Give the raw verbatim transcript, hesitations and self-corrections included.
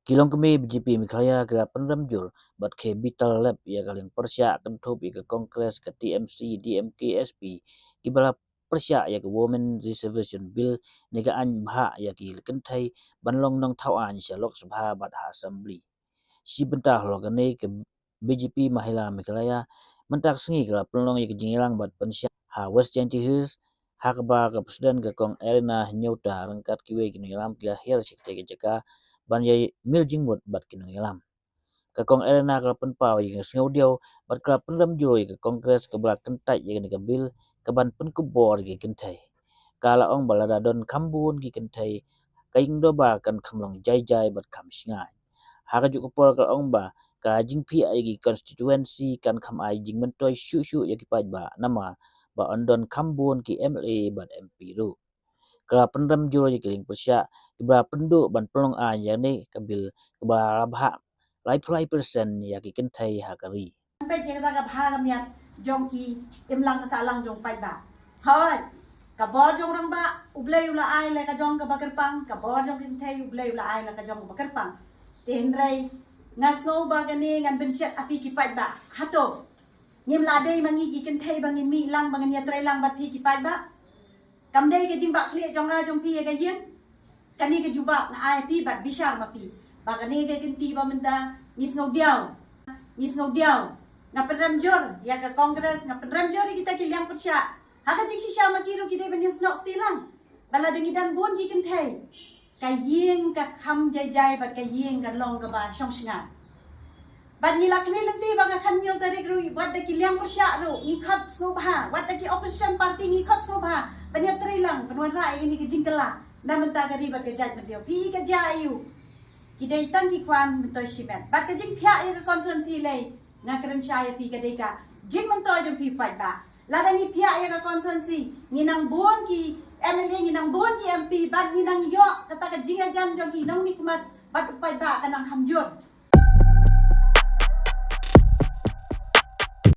Ki longkmie B J P Meghalaya ki la pynrem jur bad ki bitar lep ïa ka liang pyrshah kynthup ïa ka Congress, ka T M C, D M K, S P, kiba la pyrshah ïa ka Women Reservation Bill ne ka aiñ bhah ïa ki kynthei ban long nongthaw aiñ sha Lok Sabha bad ha Assembly. Shi bynta halor kane ka B J P Mahila Meghalaya mynta ka sngi ka la pynlong ïa ka jingïalang bad pynshai ha West Jaintia Hills, ha kaba ka President ka Kong Erina Hynñiewta ryngkat kiwei ki nongïalam ki la hiar sha katei ka jaka ban ïa mih jingmut bad ki nongïalam. Ka Kong Erina ka la pynpaw ïa ka sngewdiaw bad ka la pynrem jur ïa ka Congress kaba la kyntait ïa kane ka bill kaban pynkup bor ïa ki kynthei. Ka la ong ba lada don kham bun ki kynthei, ka ïing dorbar kan kham long jai jai bad kham shngaiñ. Ha kajuh ka por ka la ong ba ka jingphiah ïa ki constituency kan kham ai jingmyntoi shuh shuh ïa ki paidbah namar ba yn don kham bun ki M L A bad M P ruh. Ka la pynrem jur ïa ka liang pyrshah kiba la pynduh ban pynlong aiñ ïa kane ka bill kaba la bhah laiphew lai percent ïa ki kynthei ha ka ri. Peit ïa kata ka bha ka miat jong ki imlang ka sahlang jong paidbah. Hooid, ka bor jong rangbah U Blei u la ai la ka jong kaba kyrpang, ka bor jong ki kynthei U Blei u la ai la ka jong kaba kyrpang. Te hynrei nga sngew ba kane ngan pynshet ha phi ki paidbah. Hato ngim la dei ma ngi ki kynthei ba ngin mih lang, ba ngin ïatreilang bad phi ki paidbah? Kam dei ka jingbakla jong nga jong phi ïa ka ïing. Kane ka jubab nga ai phi bad bishar ma phi. Ba kane ka kynti ba mynta ngi sngewdiaw. Ngi sngewdiaw. Nga pynrem jur ïa ka Congress, nga pynrem jur ïa kita ki liang pyrshah. Ha ka jingshisha ma ki ruh ki dei ban ïasnoh kti lang. Ba lada ngi don bun ki kynthei, ka ïing ka kham jai jai bad ka ïing ka long kaba shong shngaiñ. Bad ngi la khmih lynti ba ka khathynñiew tarik ruh wat da ki liang pyrshah ruh ngi khot sngewbha, wat da ki opposition party ngi khot sngewbha ban ïatreilang, ban wanrah ïa kane ka jingkylla na bynta ka ri bad ka jaitbynriew. Phi ka jia aiu? Ki dei tang ki khwan myntoi shimet. Bad ka jingphiah ïa ka constituency lei, nga kren shai ïa phi, ka dei ka jingmyntoi jong phi paidbah. Lada ngi phiah ïa ka constituency, ngi nang bun ki M L A, ngi nang bun ki M P, bad ngi nang ïoh kata ka jingïajan jong ki nongmihkhmat bad u paidbah ka nang kham jur.